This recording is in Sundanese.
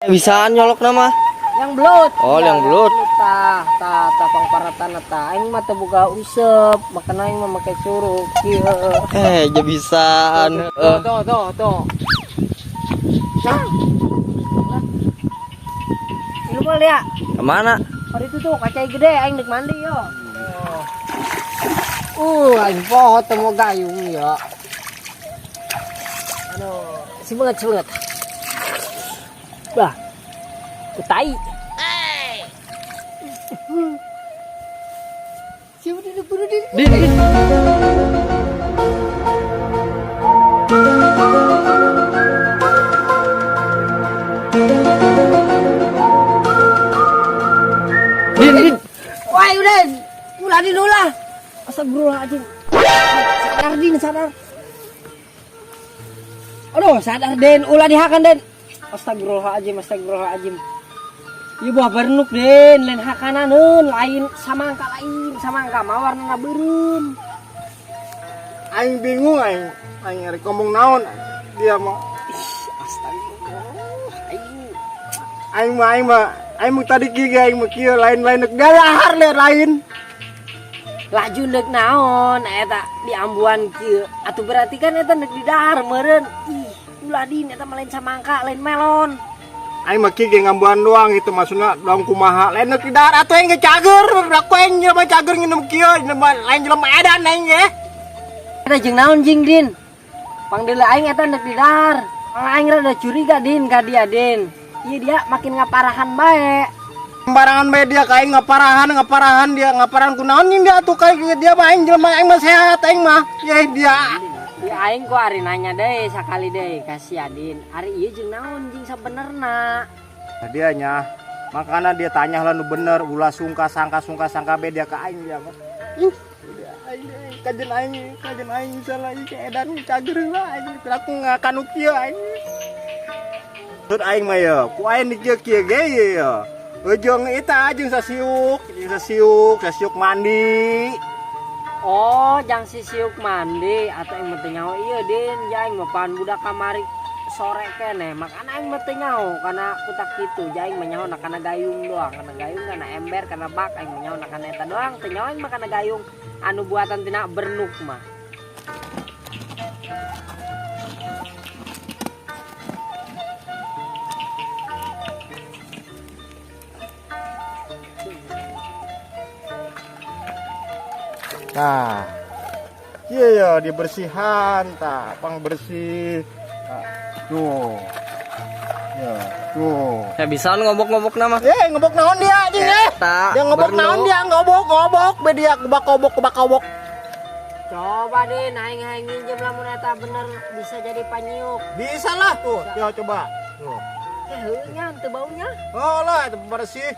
Bisaan nyolok nama. Yang belut. Oh, yang belut. Tah, tah, tah pangparatan tah. Aing mah teu boga usep, makana aing mah make curug kieu. Eh, ja bisaan. Tuh, tuh, tuh, tuh. Nah. Lu mau lihat? Kemana? Hari itu tuh kacai gede aing dek mandi yo. Aing poho teu mau gayung ya. Aduh, semangat semangat. Bah. Tai. Siapa duduk bunuh diri? Din, din. Din, din. Wah, udah. Ulah din ulah. Astagfirullahaladzim. Sadar din, sadar. Aduh, sadar den, ulah dihakan den. Astagfirullahaladzim, astagfirullahaladzim. Ieu buah bernuk den, lain hakananeun, lain samangka mah warnana beureum. Aing bingung aing. Aing rek ngomong naon dia mah. Ih, astagfirullah. Aing Aing mah aing mah tadi kieu ge aing mah kieu lain-lain rek dalahar le lain. Laju ndek naon eta diambuan kieu. Atuh berarti kan eta ndek didahar meureun. Ih, ulah din eta mah lain samangka, lain melon. Aing mah kieu ge ngambuan doang gitu maksudna doang kumaha. Lain rek didahar atuh aing ge cager, aku aing jelema cager nginum kieu, jelema lain jelema edan aing ge. Eta jeung naon jing din? Pangdeula aing eta ndek didahar. Aing rada curiga din ka dia din. Ieu dia makin ngaparahan bae. Sembarangan bae dia ka aing ngaparahan, ngaparahan dia, ngaparahan kunaon jeung dia atuh ka dia mah aing jelema aing mah sehat aing mah. Ye dia. Di aing ku ari nanya deui sakali deui ka si Adin. Ari ieu jeung naon jeung sabenerna? Nah, dia nya makana dia tanya lah nu bener ulah sungka sangka sungka sangka be dia ka aing dia mah. Ih, dia aing kajen aing salah ieu edan cager lah aing aku ngakanu kieu aing. Tut aing mah ye, ku aing di kieu kieu ge ye. Ujung eta jeung sasiuk, jeung sasiuk, sasiuk mandi. Oh, jang sisiuk mandi atau aing mah teu nyaho ieu din, ja aing mah pan budak kamari sore keneh, makana aing mah teu nyaho kana kutak kitu, ja aing mah nyaho na kana gayung doang, kana gayung, kana ember, kana bak, aing mah nyaho na kana eta doang, teu nyaho aing mah kana gayung anu buatan tina bernuk mah. Nah, iya ya dibersihan, tak pang bersih. Nah, tuh, ya tuh. Ya bisa ngobok-ngobok nama. Eh, ngobok naon dia anjing eh? Eta, Dia ngobok bernuk. naon dia ngobok ngobok, be dia kebak kobok kebak kobok. Coba deh, aing aing minjem lamun eta bener bisa jadi panyiuk. Bisa lah tuh, ya coba. Tuh. Heunya teu baunya. Oh lah, itu bersih.